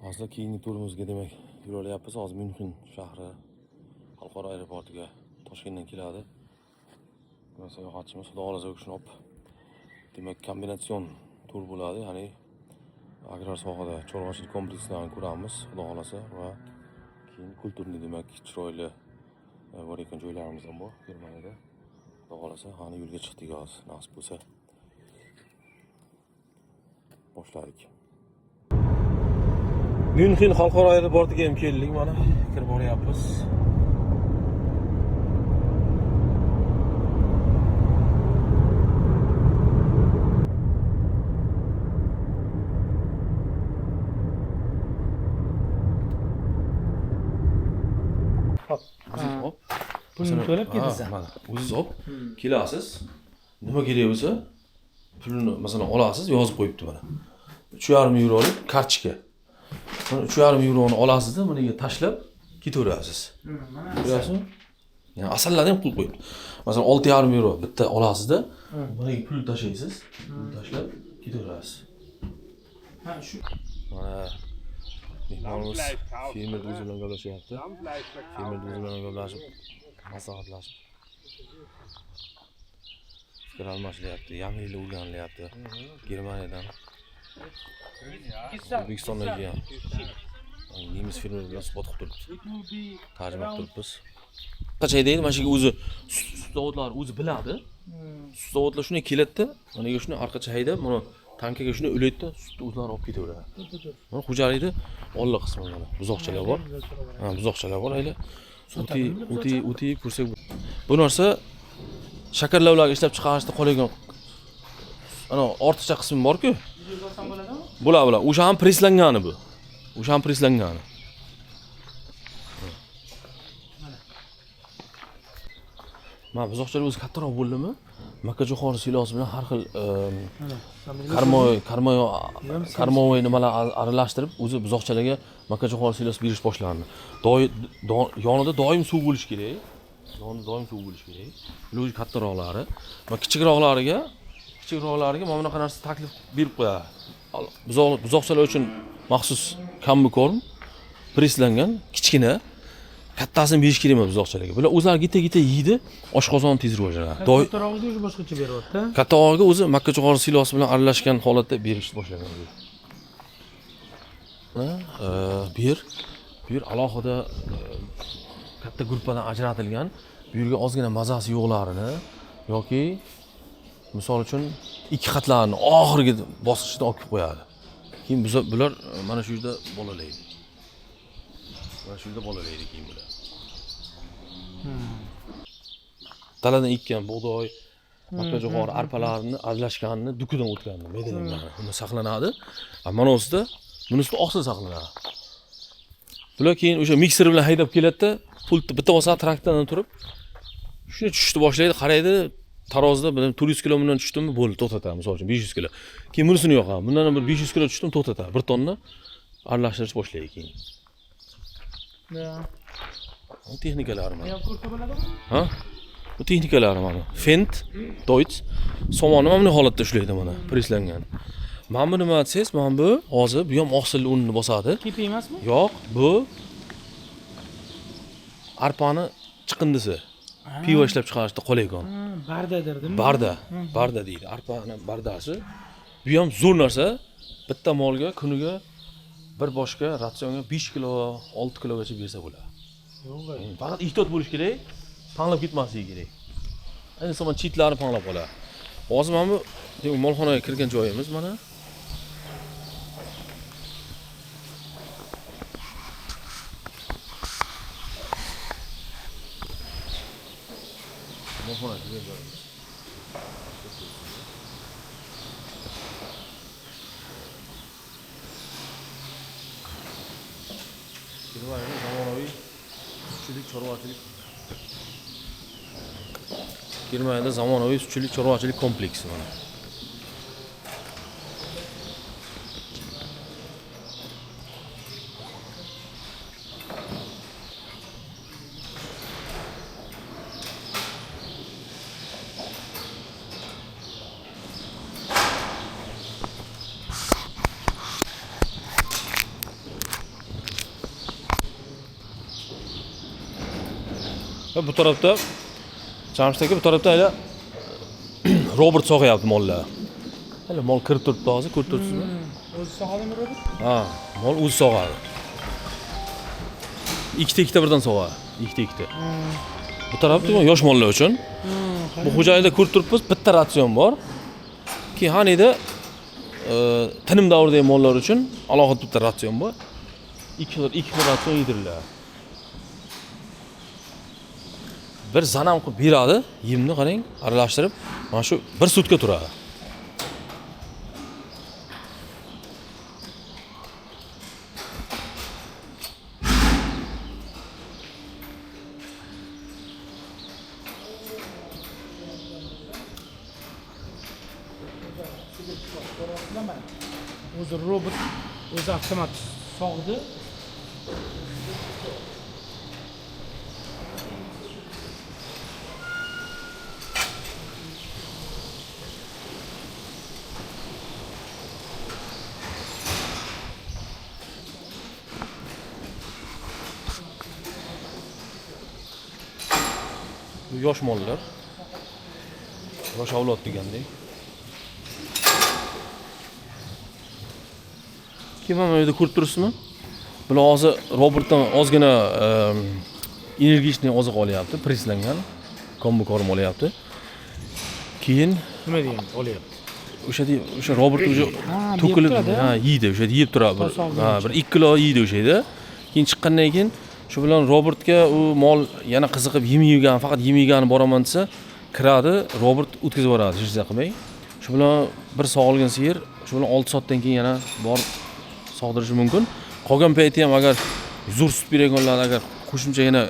Hozir keyingi turimizga demak yo'l olyapmiz. Hozir Myunxen shahri xalqaro aeroportiga Toshkentdan keladi. Bugun sayohatchimiz, xudo xohlasa, u kishini olib, demak, kombinatsion tur bo'ladi, ya'ni agrar sohada chorvachilik komplekslarini ko'ramiz, xudo xohlasa, va keyin культурный, demak, chiroyli bor ekan joylarimiz ham bor Germaniyada. Xudo xohlasa, qani, yo'lga chiqdik hozir, nasib bo'lsa. Boshladik. Myunxen xalqaro aeroportiga ham keldik, mana kirib boryapmiz. Hop. O'zingiz olib, Pulini masalan, to'lab ha, ketasan. Mana o'zingiz olib kelasiz. Nima kerak bo'lsa, pulini masalan olasiz, yozib qo'yibdi mana. 3,5 yevrolik kartochka. Mana 3,5 yevroni olasizda, buniga tashlab ketaverasiz. Ko'ryapsizmi? Yani asallarni ham pul qo'yibdi. Masalan, 6,5 yevro bitta olasizda, buniga pul tashlaysiz, pul tashlab ketaverasiz. Ha, shu Mana mehmonimiz fermer o'zi bilan gaplashyapti. Fermer o'zi bilan gaplashib, maslahatlashib fikr almashilyapti, yangiliklar o'rganilyapti. Germaniyadan O'zbekistondagi ham nemis fermer bilan suhbat qilib turibdi. Tarjima qilib turibmiz. Qancha deydi, mana shu yerga o'zi sut zavodlari o'zi biladi. Sut zavodlar shunday keladida, mana shuni orqacha haydab, buni tankaga shuni ulaydi-da, sutni o'zlari olib ketaveradi. Mana xo'jalikda olla qismi mana buzoqchalar bor. Ha, buzoqchalar bor hali. O'ti, o'ti, o'ti ko'rsak bu narsa shakarlovlarga ishlab chiqarishda qolgan ana ortiqcha qismi bor-ku. Bular bular. O'sha ham presslangani bu. O'sha ham presslangani. Mana buzoqchalar o'zi kattaroq bo'ldimi? Makkajo'xori silosi bilan har xil karmoy, karmoy, karmovoy nimalar aralashtirib, o'zi buzoqchalarga makkajo'xori silosi berish boshlandi. Yonida doim suv bo'lishi kerak. Yonida doim suv bo'lishi kerak. Bular o'zi kattaroqlari. Mana kichikroqlariga mana bunaqa narsa taklif berib qo'yadi. Buzoqchalar uchun maxsus kombikorm presslangan, kichkina. Kattasini berish kerak emas buzoqchalarga. Bular o'zlari gita-gita yeydi, oshqozon tez rivojlanadi. Kattarog'iga o'zi boshqacha beryapti. Kattarog'iga o'zi makkajo'xori silosi bilan aralashgan holatda berishni boshlagan. Bu yer alohida katta gruppadan ajratilgan. Bu yerga ozgina mazasi yo'qlarini yoki misol uchun ikki xatlarni oxirgi bosqichda olib kelib qo'yadi. Keyin bular mana shu yerda bolalaydi. Mana shu yerda bolalaydi keyin bular. Daladan ekkan bug'doy, makkajo'xori, arpalarni aralashganini dukudan o'tganini, maydalangan. Uni saqlanadi. Mana ustida, bunisida oqsil saqlanadi. Bular keyin o'sha mikser bilan haydab keladida, pultni bitta olsa traktordan turib, shuni tushishni boshlaydi, qaraydi, tarozida bir 400 kilo bundan tushdimi, bo'ldi, to'xtatadi, misol uchun 500 kilo. Keyin bunisini yoqadi. Bundan ham bir 500 kilo tushdim, to'xtatadi. 1 tonna aralashtirish boshlaydi keyin. Bu texnikalari mana. Ha? Bu texnikalari mana. Fendt, Deutz somoni mana bunday holatda ushlaydi mana, presslangan. Mana bu nima desangiz, mana bu hozir bu ham oqsilli unni bosadi. Kepi emasmi? Yo'q, bu arpani chiqindisi. Pivo ishlab chiqarishda qolaygon. Barda derdimi? Barda, barda deydi. Arpani bardasi. Bu ham zo'r narsa. Bitta molga kuniga bir boshga ratsionga 5 kilo, 6 kilogacha bersa bo'ladi. Faqat ehtiyot bo'lish kerak, panglab ketmasligi kerak. Ayniqsa mana chetlari panglab qoladi. Hozir mana bu demak molxonaga kirgan joyimiz mana. Molxonaga kirgan joyimiz. Germaniyada zamonaviy sutchilik, chorvachilik. Germaniyada zamonaviy sutchilik, chorvachilik kompleksi mana. Va bu tarafda Jamshid aka, bu tarafda hali robot sog'ayapti mollar. Hali mol kirib turibdi hozir, ko'rib turibsizmi? O'zi sog'adimi robot? Ha, mol o'zi sog'adi. Ikkita ikkita birdan sog'adi. Ikkita ikkita. Bu tarafda yosh mollar uchun. Bu xo'jalikda ko'rib turibmiz, bitta ratsion bor. Keyin hanida tinim davridagi mollar uchun alohida bitta ratsion bor. Ikki xil ratsion yediriladi. Bir zanam qilib beradi, yemni qarang, aralashtirib, mana shu bir sutka turadi. O'zi robot, o'zi avtomat sog'di. Bu yosh mollar. Yosh avlod degandek. Keyin mana bu yerda ko'rib turibsizmi? Bular hozir robotdan ozgina energichniy oziq olyapti, preslangan kombi korm olyapti. Keyin nima degan olyapti? O'sha robot o'sha to'kilib, ha, yeydi, o'sha yeb turadi. Bir 2 kilo yeydi o'sha yerda. Keyin chiqqandan keyin shu bilan robotga u mol yana qiziqib yem yegan, faqat yem yegani boraman desa, kiradi, robot o'tkazib yuboradi, hech narsa qilmay. Shu bilan bir sog'ilgan sigir, shu bilan 6 soatdan keyin yana borib sog'dirishi mumkin. Qolgan payti ham agar zo'r sut beradiganlar agar qo'shimcha yana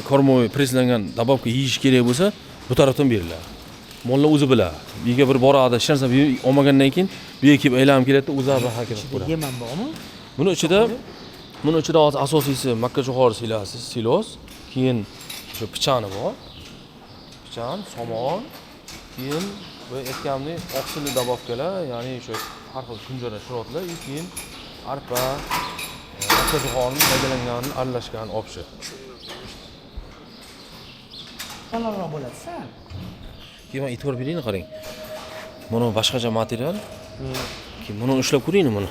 kormoy preslangan добавка yeyish kerak bo'lsa, bu tarafdan beriladi. Mollar o'zi biladi. Uyga bir boradi, hech narsa olmagandan keyin bu yerga kelib aylanib keladi, o'zi harakat qilib ko'radi. Yem ham bormi? Buni ichida hozir asosiysi makka jo'xori silasi, silos, keyin o'sha pichani bor. Pichan, somon, keyin bu aytganimdek oqsilli добавkalar, ya'ni o'sha har xil kunjara shirotlar, keyin arpa, makka jo'xorini maydalanganini aralashgan obshi. Qalinroq bo'ladi sal. Keyin e'tibor beringlar, qarang. Buni boshqacha material. Keyin buni ushlab ko'ringlar buni.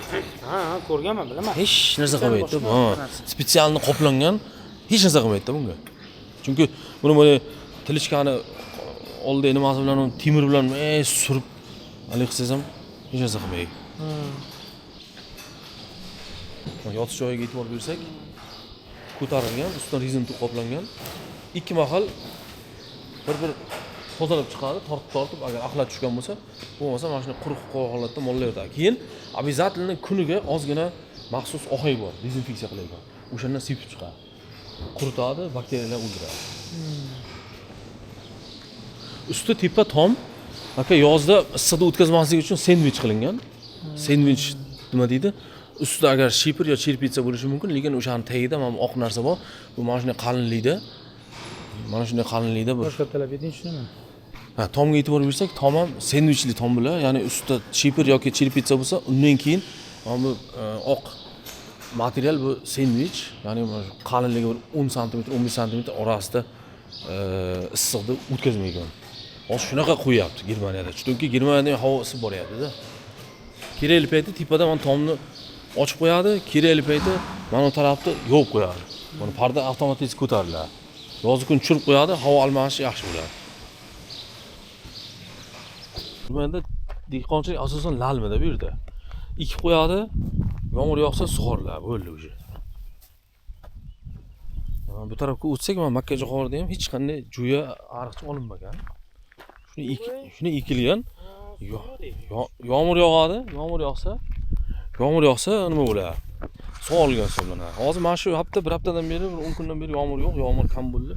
Ha, ko'rganman, bilaman. Hech narsa qilmaydi. Ha, spetsialni qoplangan, hech narsa qilmaydi bunga. Chunki buni mana tilichkani oldi nimasi bilan uni temir bilan surib haligi qilsangiz ham hech narsa qilmaydi. Yotish joyiga e'tibor bersak, ko'tarilgan, ustidan rezin qoplangan. Ikki mahal bir-bir tozalab chiqadi, tortib-tortib, agar axlat tushgan bo'lsa, bo'lmasa mana shunday quruq holatda mollar yotadi. Keyin обязательно kuniga ozgina maxsus ohang bor, dezinfeksiya qiladigan. O'shandan sepib chiqadi. Quritadi, bakteriyalar o'ldiradi. Usti tepa tom, aka yozda issiqda o'tkazmaslik uchun sendvich qilingan. Sendvich nima deydi? Ustida agar shipir yo cherpitsa bo'lishi mumkin, lekin o'shaning tagida mana bu oq narsa bor. Bu mana shunday qalinlikda. Mana shunday qalinlikda bir. Boshqa talab eting shuni. Ha, tomga e'tibor bersak, tom ham sendvichli tom bular, ya'ni ustida shipir yoki cherpitsa bo'lsa, undan keyin mana bu oq material bu sendvich, ya'ni mana shu qalinligi bir 10 santimetr, 15 santimetr orasida issiqni o'tkazmaydi. Hozir shunaqa qo'yapti Germaniyada. Chunki Germaniyada ham havo isib boryapti-da. Kerakli payti tepada mana tomni ochib qo'yadi, kerakli payti mana bu tarafni yopib qo'yadi. Mana parda avtomatik ko'tariladi. Yozgi kun tushirib qo'yadi, havo almashishi yaxshi bo'ladi. Germaniyada dehqonchilik asosan lalmida bu yerda. Ekib qo'yadi, yomg'ir yog'sa sug'oriladi, bo'ldi o'sha. Mana bu tarafga o'tsak, mana makka jo'xorida ham hech qanday jo'ya ariqcha olinmagan. Shuni ekilgan. Yomg'ir yog'adi, yomg'ir yog'sa nima bo'ladi? Sug'orilgan hisoblanadi. Hozir mana shu hafta, bir haftadan beri, bir 10 kundan beri yomg'ir yo'q, yomg'ir kam bo'ldi.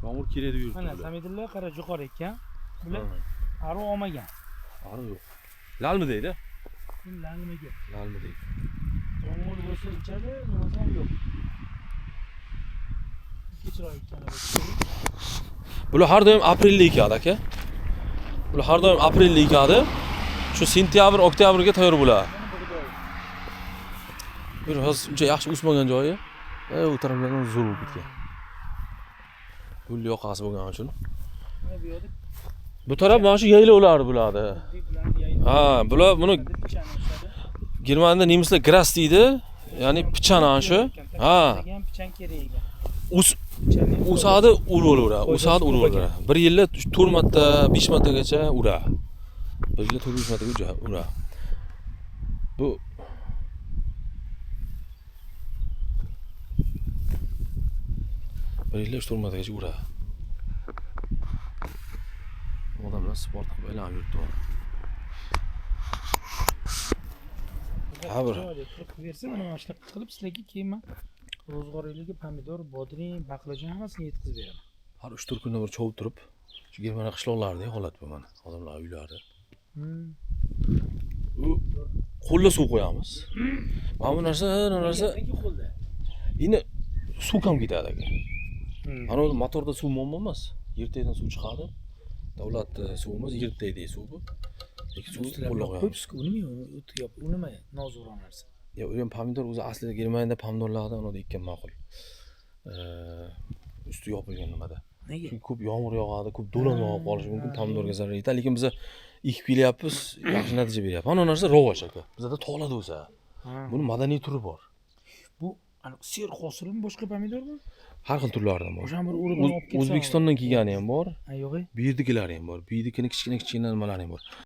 Yomg'ir kerak deb yuribdi. Mana Samidullo qara jo'xori ekan. Bular ariq olmagan. Ariq yo'q. Lalmi deydi? Lalmiga. Lalmi deydi. Yomg'ir bo'lsa ichadi, bo'lmasa yo'q. Kechroq ichadi. Bular har doim aprelda ekadi aka. Bular har doim aprelda ekadi. Shu sentyabr, oktyabrga tayyor bo'ladi. Bir hozir uncha yaxshi o'smagan joyi, u taraflardan zo'r bo'lib ketgan. Gul yoqasi bo'lgani uchun. Mana bu yerda Bu taraf mana shu yaylovlar bo'ladi. oddiy bularni yaylov. Ha, bular buni Pichan o'sadi. Germaniyada nemislar Gras deydi. Ya'ni pichan ana shu. Ha. Ham pichan kerak ekan. Pichanning O'sadi, uraveradi. O'sadi, Foydasi ko'p uraveradi. Bir yilda 4 marta, 5 martagacha ura. Bir yilda 4-5 martagacha ura. Bu bir yilda 3-4 martagacha ura. Odamlar sport qilib aylanib yuribdi. Ha, bir. Chiroyli qilib bersa, mana shunaqa qilib sizlarga keyin man ro'zg'oringlarga pomidor, bodring, baqlajon hammasini yetkazib beraman. Har 3-4 kunda bir chovib turib, shu Germaniya qishloqlaridagi holat bu mana. Odamlar uylari. U qo'lda suv qo'yamiz. Mana bu narsa, bu narsa Nega qo'lda? endi suv kam ketadi aka. Ana u motorda suv muammo emas. Yer tagidan suv chiqadi. Davlat suvi emas, yer tagidagi suv bu. Lekin suvni qo'lda qo'yamiz. Qo'yibsiz-ku, u nima u yo'q, u nima nozo'ron narsa. Ya u ham pomidor o'zi aslida Germaniyada pomidorlarni anavi ekkan ma'qul. Usti yopilgan nimada. Nega? Chunki ko'p yomg'ir yog'adi, ko'p do'lon yog'ib qolishi mumkin, pomidorga zarar yetadi. Lekin biza ekib kelyapmiz, yaxshi natija beryapti. Mana narsa rivoj aka. Bizada tog'larda o'sadi. Buni madaniy turi bor. Bu aniq ser hosilimi boshqa pomidormi? Har xil turlaridan bor. O'shan bir urib olib ketsam. O'zbekistondan kelgani ham bor, Ha, yo'q. bu yerdikilari ham bor. Bu yerdikini kichkina kichkina nimalari ham bor.